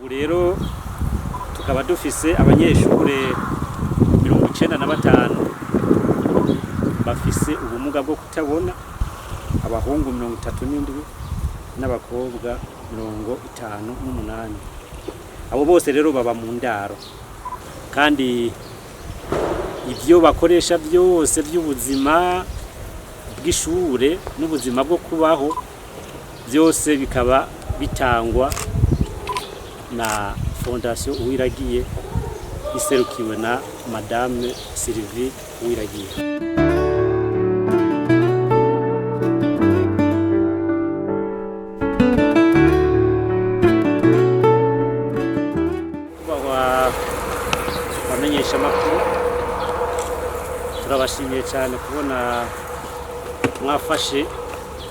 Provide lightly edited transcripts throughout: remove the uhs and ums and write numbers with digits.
Ubu rero tukaba dufise abanyeshure 95 bafise ubumuga bwo kutabona, abahungu 37 n'abakobwa 58. Abo bose rero baba mu ndaro, kandi ivyo bakoresha byose by'ubuzima bw'ishure n'ubuzima bwo kubaho byose bikaba bitangwa na Fondation Uwiragiye, iserukiwe na Madame Sylvie Uwiragiye. Kubahwa bamenyesha amakuru, turabashimiye cyane kubona mwafashe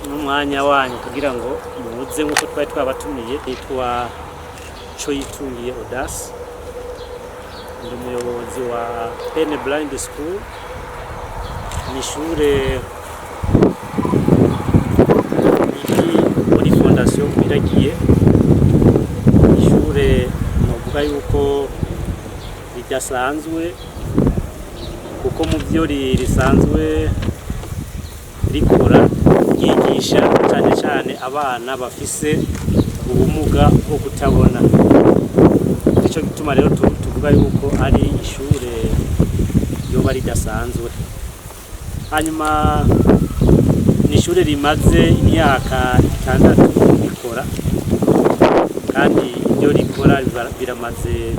n'umwanya wanyu kugira ngo muze nk'uko twari twabatumiye. Nitwa Coyitungiye Audace, ndi umuyobozi wa Pen Blind School. Ni ishure riri muri Fondation Uwiragiye, ishure novuga yuko ridasanzwe, kuko mu byo risanzwe rikora ryigisha cyane cyane abana bafise ubumuga bwo kutabona. Nico gituma rero tuvuga yuko ari ishure yoba ridasanzwe. Hanyuma ni ishure rimaze imyaka 6 rikora, kandi ibyo rikora biramaze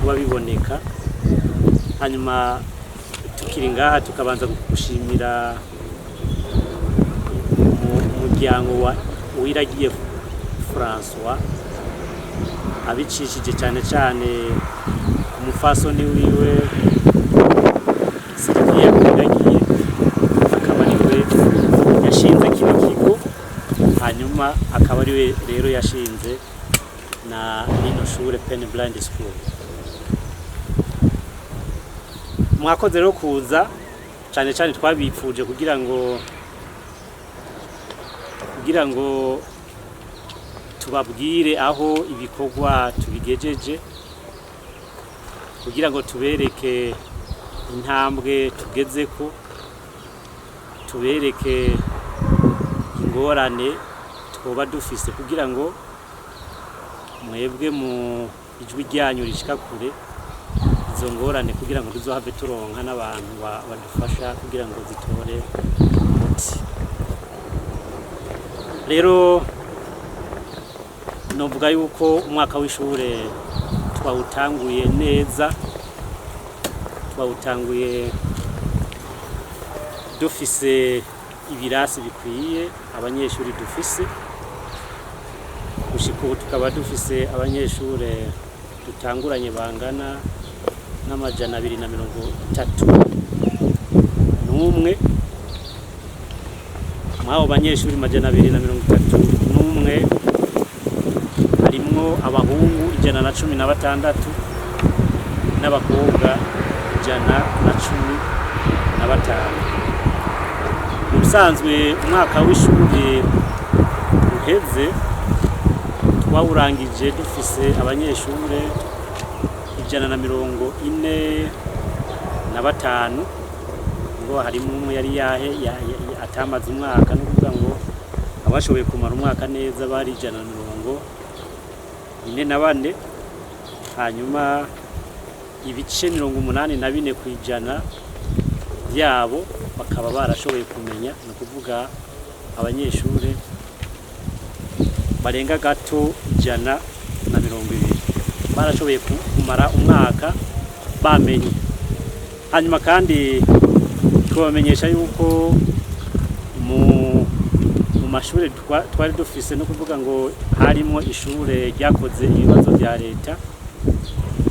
kuba biboneka. Hanyuma tukiri ngaha tukabanza gushimira umuryango wa Uwiragiye François, abicishije cyane cyane ku mufasoni wiwe Sylvia Uwiragiye, akaba ariwe yashinze kino kigo, hanyuma akaba ariwe rero yashinze na rino shure Pen Blind School. Mwakoze rero kuza, cyane cyane twabipfuje kugira ngo tubabwire aho ibikorwa tubigejeje, kugira ngo tubereke intambwe tugezeko, tubereke ingorane twoba dufise, kugira ngo mwebwe mu ijwi ryanyu rishika kure izo ngorane, kugira ngo tuzohave turonka n'abantu badufasha kugira ngo zitore umuti. Rero novuga yuko umwaka w'ishure twawutanguye neza, twawutanguye dufise ibirasi bikwiye abanyeshuri dufise. Gushika ubu tukaba dufise abanyeshure dutanguranye bangana n'231. Mw'abo banyeshuri 231 harimwo abahungu 116 n'abakobwa 115. Mu bisanzwe umwaka w'ishuri uheze twawurangije dufise abanyeshure 145, ngo harimo umwe yari yahe atamaze umwaka. No kuvuga ngo abashoboye kumara umwaka neza bari 144. Hanyuma ibice 84% byabo bakaba barashoboye kumenya, ni ukuvuga abanyeshure barenga gato 120 barashoboye kumara umwaka bamenye. Hanyuma kandi tubamenyesha yuko mu mashure twari dufise, no kuvuga ngo harimo ishure ryakoze ibibazo vya leta,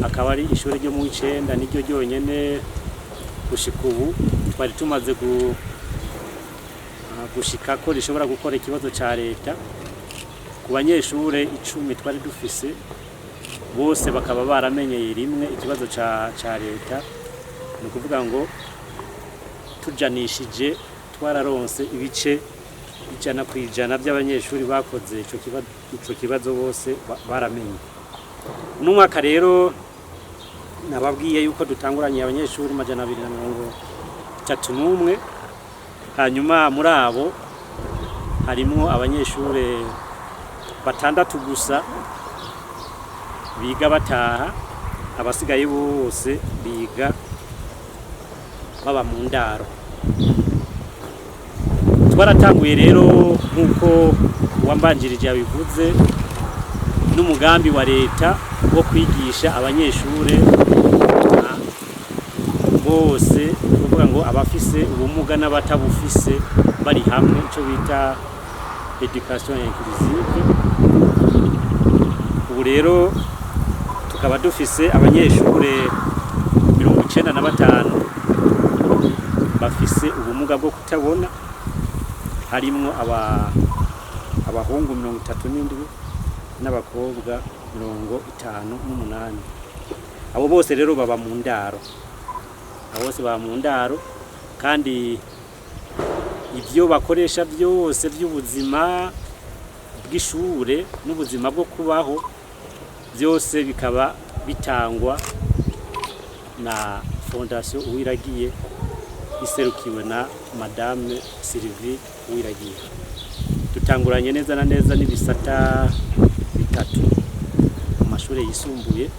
akaba ari ishure ryo mu w'icenda, niryo ryonyene gushika ubu twari tumaze gushika ko rishobora gukora ikibazo ca leta. Ku banyeshure 10 twari dufise, bose bakaba baramenyeye rimwe ikibazo ca leta. Ni ukuvuga ngo tujanishije twararonse ibice 100% by'abanyeshuri bakoze ico kibazo bose baramenye. Uno mwaka rero nababwiye yuko dutanguranye abanyeshuri 231, hanyuma muri abo harimwo abanyeshuri batandatu gusa biga bataha, abasigaye bose biga baba mu ndaro. Twaratanguye rero, nk'uko uwambanjirije yabivuze, n'umugambi wa leta wo kwigisha abanyeshure bose, kuvuga ngo abafise ubumuga n'abatabufise bari hamwe, ico bita éducation inclusive. Ubu rero tukaba dufise abanyeshure 95 bafise ubumuga bwo kutabona, harimwo abahungu 37 n'abakobwa 58. Abo bose rero baba mu ndaro, abo bose baba mu ndaro, kandi ibyo bakoresha byose by'ubuzima bw'ishure n'ubuzima bwo kubaho byose bikaba bitangwa na Fondation Uwiragiye, iserukiwe na Madame Sylvie Uwiragiye. Dutanguranye neza na neza n'ibisata bitatu mu mashuri yisumbuye,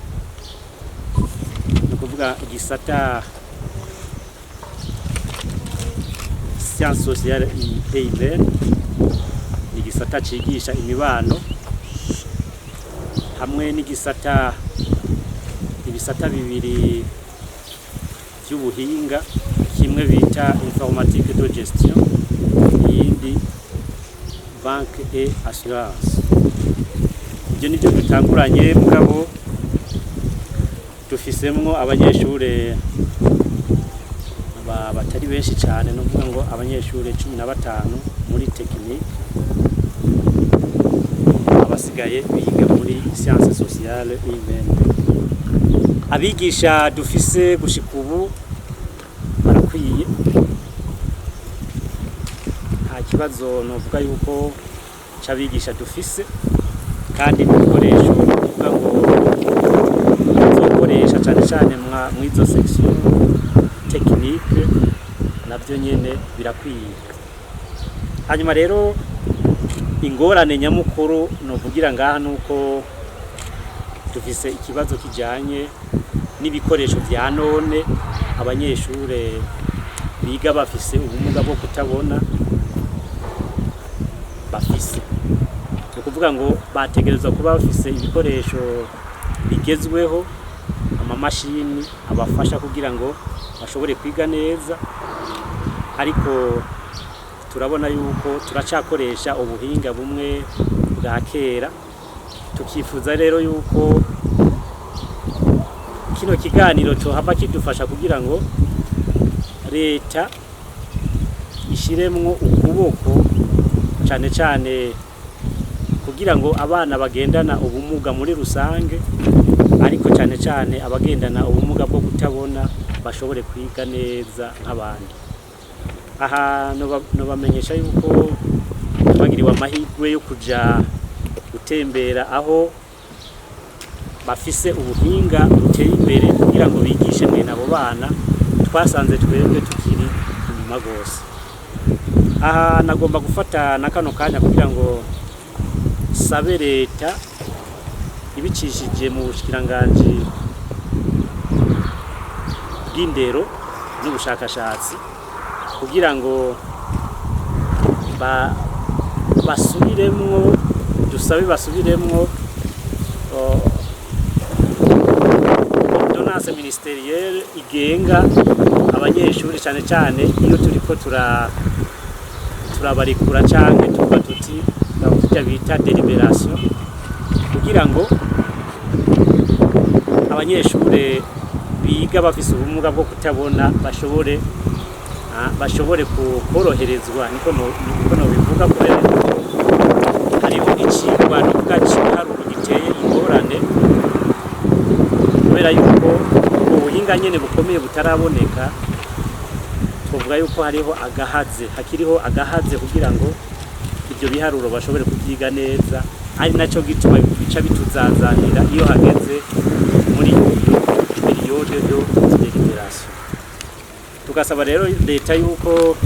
ni ukuvuga igisata sciences sociales et humaines, ni igisata cigisha imibano, hamwe n'igisata, ibisata bibiri by'ubuhinga, kimwe bita informatique de gestion, iyindi banque et assurance. Ibyo nibyo dutanguranye, mugabo dufisemwo abanyeshure batari benshi cyane, no kuvuga ngo abanyeshure 15 muri technique, abasigaye biga muri sciences sociales et humaines. Abigisha dufise gushika ubu barakwiye, nta kibazo novuga yuko c'abigisha dufise, kandi n'ibikoresho novuga ngo tuzokoresha cane cane mw'izo section technique navyo nyene birakwiye. Hanyuma rero ingorane nyamukuru novugira ngaha nuko dufise ikibazo kijanye n'ibikoresho vya none abanyeshure biga bafise ubumuga bwo kutabona bafise. Ni ukuvuga ngo bategerezwa kuba bafise ibikoresho bigezweho, amamashini abafasha kugira ngo bashobore kwiga neza, ariko turabona yuko turacakoresha ubuhinga bumwe bwa kera. Tukifuza rero yuko kino kiganiro cohava kidufasha kugira ngo leta ishiremwo ukuboko cane cane kugira ngo abana bagendana ubumuga muri rusange, ariko cane cane abagendana ubumuga bwo kutabona, bashobore kwiga neza nk'abandi. Aha nobamenyesha yuko bagiriwe amahirwe yo kuja gutembera aho bafise ubuhinga buteye imbere kugira ngo bigishe mwene abo bana, twasanze twebwe tukiri inyuma gose. Aha nagomba gufata na kano kanya kugira ngo sabe leta ibicishije mu bushikiranganji bw'indero n'ubushakashatsi kugira ngo basubiremwo, dusabe basubiremwo ordonnance ministérielle igenga abanyeshuri, cane cane iyo turiko turabarekura canke tuvuga tuti kirya bita délibération, kugira ngo abanyeshure biga bafise ubumuga bwo kutabona bashobore koroherezwa, niko nobivuga, kubera yuko hariho icigwa novuga c'ibiharuro giteye ingorane, kubera yuko ubuhinga nyene bukomeye butaraboneka. Twovuga yuko hariho agahaze, hakiriho agahaze kugira ngo ivyo biharuro bashobore kuvyiga neza, ari naco gituma bica bituzazanira iyo hageze muri iyo période de délibération. Tugasaba rero leta yuko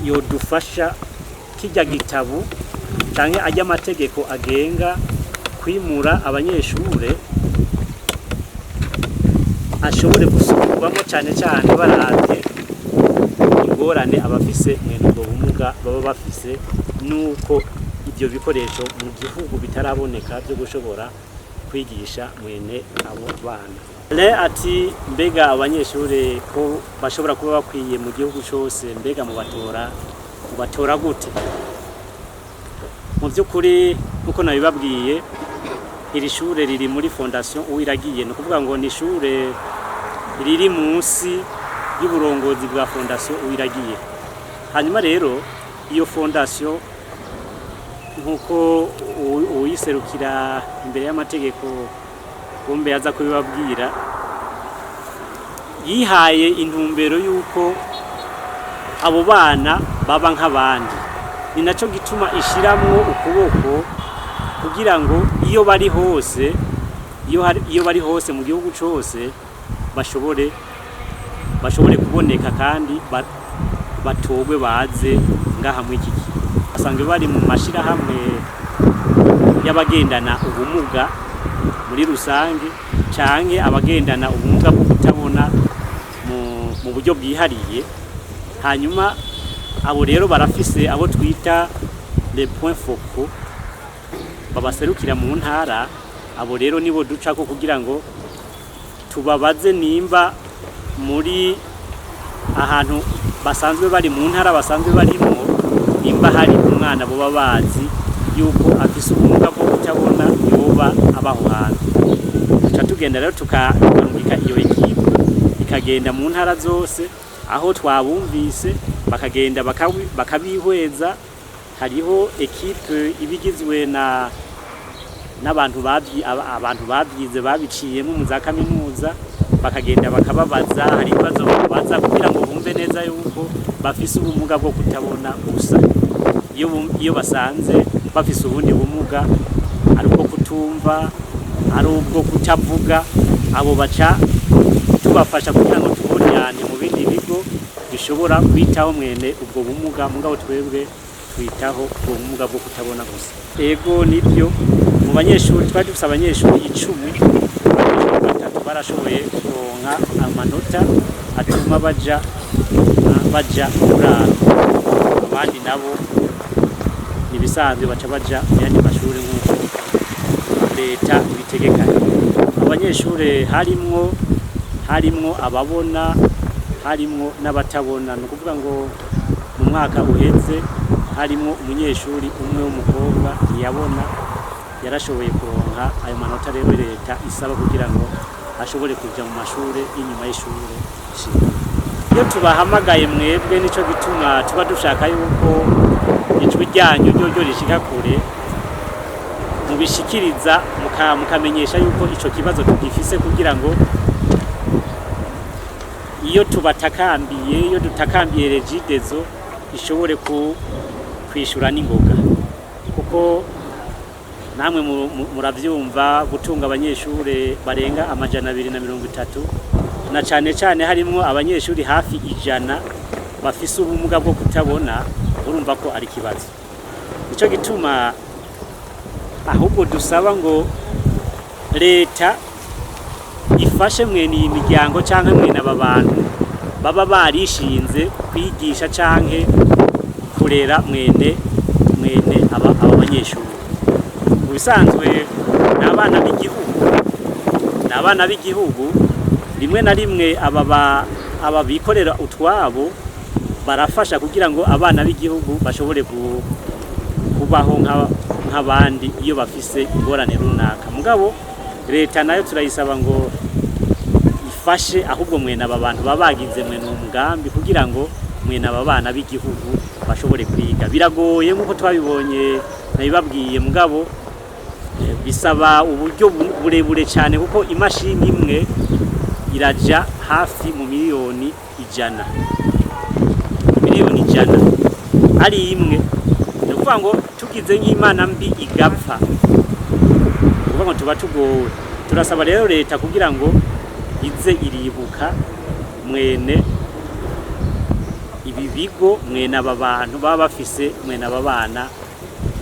yodufasha kirya gitabu canke ajya amategeko agenga kwimura abanyeshure ashobore gusubirwamo, cane cane baravye ingorane abafise mwene ubwo bumuga baba bafise, nuko ivyo bikoresho mu gihugu bitaraboneka byo gushobora kwigisha mwene abo bana. Le ati: mbega abanyeshure ko bashobora kuba bakwiye mu gihugu cose, mbega mubatora gute? Mu by'ukuri, nkuko nabibabwiye, iri shure riri muri Fondation Uwiragiye. Ni ukuvuga ngo ni ishure riri munsi y'uburongozi bwa Fondation Uwiragiye. Hanyuma rero iyo fondation, nkuko uwiserukira imbere y'amategeko kumbe yaza kubibabwira, yihaye intumbero y'uko abo bana baba nk'abandi. Ni naco gituma ishiramwo ukuboko kugira ngo iyo bari hose, iyo bari hose mu gihugu cose, bashobore kuboneka kandi batogwe baze ngaha muri iki kigo. Basanzwe bari mu mashirahamwe y'abagendana ubumuga muri rusange canke abagendana ubumuga bwo kutabona mu buryo bwihariye. Hanyuma abo rero barafise abo twita les points focaux babaserukira mu ntara. Abo rero nibo ducako kugira ngo tubabaze nimba muri ahantu basanzwe bari, mu ntara basanzwe barimo, nimba hari umwana boba bazi yuko afise ubumuga bwo kutabona yoba abaho hantu. Duca tugenda rero tukarungika iyo équipe, ikagenda mu ntara zose aho twabumvise, bakagenda bakabihweza. Hariho équipe iba igizwe na n'abantu abantu babyize, babiciyemo mu za kaminuza, bakagenda bakababaza. Hari ibibazo babaza kugira ngo bumve neza yuko bafise ubumuga bwo kutabona gusa. Iyo basanze bafise ubundi bumuga, ari ubwo kutumva, ari ubwo kutavuga, abo baca tubafasha kugira ngo tubojyane mu bindi bigo bishobora kwitaho mwene ubwo bumuga. Mugabo twebwe twitaho ubwo bumuga bwo kutabona gusa. Ego, nibyo, mu banyeshuri twari dufise abanyeshuri 10, abanyeshuri batatu barashoboye kuronka amanota atuma baja kurara. Abandi nabo nibisanzwe baca baja mu yandi mashuri nk'uko leta ibitegekanya. Abanyeshuri harimwo ababona, harimwo n'abatabona. Ni ukuvuga ngo mu mwaka uheze harimwo umunyeshuri umwe w'umukobwa ntiyabona, yarashoboye kuronka ayo manota rero leta isaba kugira ngo ashobore kuja mu mashure y'inyuma y'ishure shingiro. Iyo tubahamagaye mwebwe, nico gituma tuba dushaka yuko ijwi ryanyu ryo rishika kure, mubishikiriza, mukamenyesha yuko ico kibazo tugifise, kugira ngo iyo tubatakambiye, iyo dutakambiye Regideso, ishobore kwishura n'ingoga. Kuko namwe muravyumva, gutunga abanyeshure barenga 230, na cane cane harimwo abanyeshuri hafi 100 bafise ubumuga bwo kutabona, urumva ko ari ikibazo. Nico gituma ahubwo dusaba ngo leta ifashe mwene iyi miryango canke mwene aba bantu baba barishinze kwigisha canke kurera mwene aba banyeshuri. Mu bisanzwe ni abana b'igihugu, ni abana b'igihugu. Rimwe na rimwe aba bikorera utwabo barafasha kugira ngo abana b'igihugu bashobore kubaho nk'abandi iyo bafise ingorane runaka. Mugabo leta nayo turayisaba ngo ifashe ahubwo mwene aba bantu baba bagize mwene uwo mugambi, kugira ngo mwene aba bana b'igihugu bashobore kwiga. Biragoye nk'uko twabibonye, nabibabwiye, mugabo bisaba uburyo burebure cyane, kuko imashini imwe iraja hafi mu miliyoni 100, miliyoni 100 ari imwe. Ni ukuvuga ngo tugize nk'imana mbi igapfa. Kuvuga ngo tuba tugowe. Turasaba rero leta kugira ngo ize iribuka mwene ibi bigo, mwene aba bantu baba bafise mwene aba bana,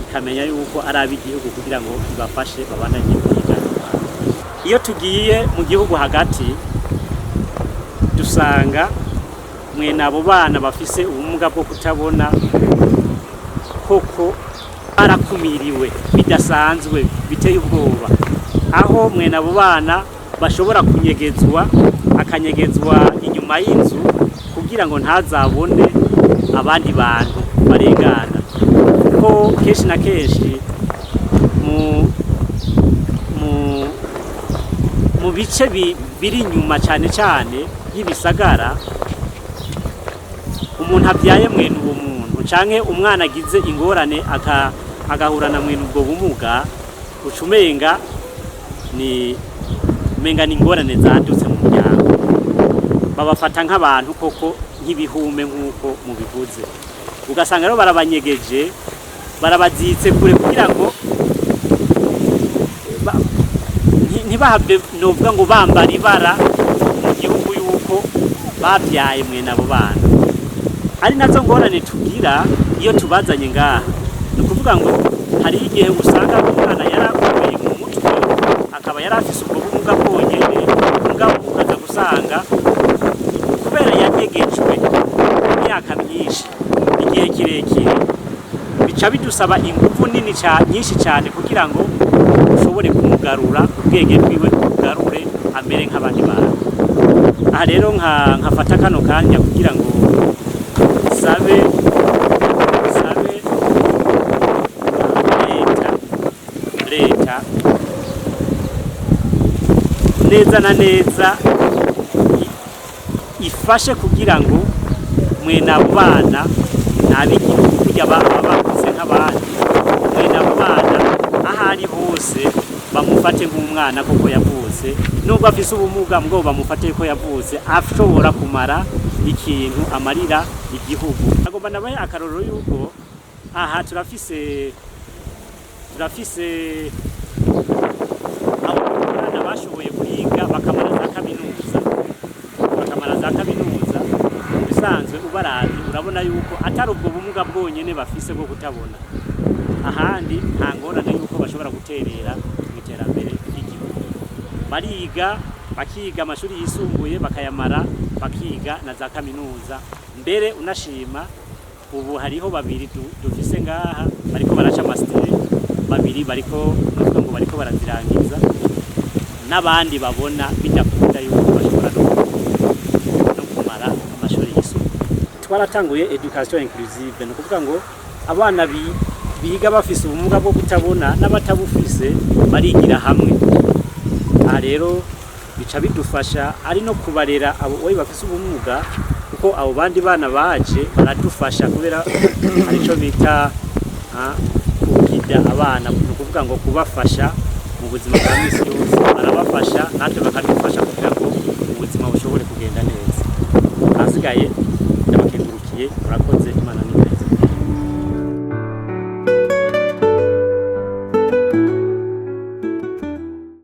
ikamenya yuko ari ab'igihugu kugira ngo ibafashe babandanye kwiga. Iyo tugiye mu gihugu hagati, dusanga mwene abo bana bafise ubumuga bwo kutabona koko barakumiriwe bidasanzwe, biteye ubwoba, aho mwene abo bana bashobora kunyegezwa, akanyegezwa inyuma y'inzu kugira ngo ntazabone abandi bantu barengana, kuko kenshi na kenshi mu bice biri inyuma cyane cyane y'ibisagara, umuntu abyaye mwene uwo muntu canke umwana agize ingorane agahura na mwene ubwo bumuga, uca umenga ni umenga ni ingorane zadutse mu muryango. Babafata nk'abantu koko nk'ibihume nk'uko mubivuze. Ugasanga rero barabanyegeje, barabazitse kure kugira ngo ntibahave novuga ngo bambara ibara mu gihugu yuko babyaye mwene abo bana. Ari nazo ngorane tugira iyo tubazanye ngaha. Ni ukuvuga ngo hariho igihe usanga umwana yarakomeye mu mutwe, akaba yari afise ubwo bumuga bwonyene, mugabo ukaza gusanga kubera yanyegejwe imyaka myinshi, igihe kirekire, bica bidusaba ingufu nini nyinshi cyane kugira ngo ushobore kumugarura ubwenge bwiwe, ugarure amere nk'abandi bantu. Aha rero nkafata kano kanya kugira ngo sabe leta neza na neza ifashe kugira ngo mwene abo bana n'ab'igihugu kurya baba bakuze nk'abandi, mwene abo bana aho ari hose bamufate nk'umwana koko yavutse, nubwo afise ubumuga, mugabo bamufate ko yavutse ashobora kumara ikintu amarira igihugu. Agomba nabaye akarorero yuko aha turafise abo bana bashoboye kwiga bakamara za kaminuza, Mu bisanzwe ubaravye urabona yuko atari ubwo bumuga bwonyene bafise bwo kutabona, ahandi nta ngorane yuko bashobora guterera mu iterambere ry'igihugu. Bariga, bakiga amashuri yisumbuye bakayamara, bakiga na za kaminuza. Mbere unashima ubu hariho babiri dufise ngaha bariko baraca master, babiri bariko, novuga ngo bariko barazirangiza, n'abandi babona bidakunda yuko bashobora no kumara amashuri yisumbuye. Twaratanguye éducation inclusive, ni ukuvuga ngo abana biga bafise ubumuga bwo kutabona n'abatabufise barigira hamwe. Aha rero bica bidufasha ari no kubarera abo oyi bafise ubumuga, kuko abo bandi bana baje baradufasha, kubera hari ico bita kugida abana, ni ukuvuga ngo kubafasha mu buzima bwa misi yose. Barabafasha natwe bakadufasha kugira ngo ubuzima bushobore kugenda neza. Ahasigaye ndabakengurukiye, murakoze. Imana ni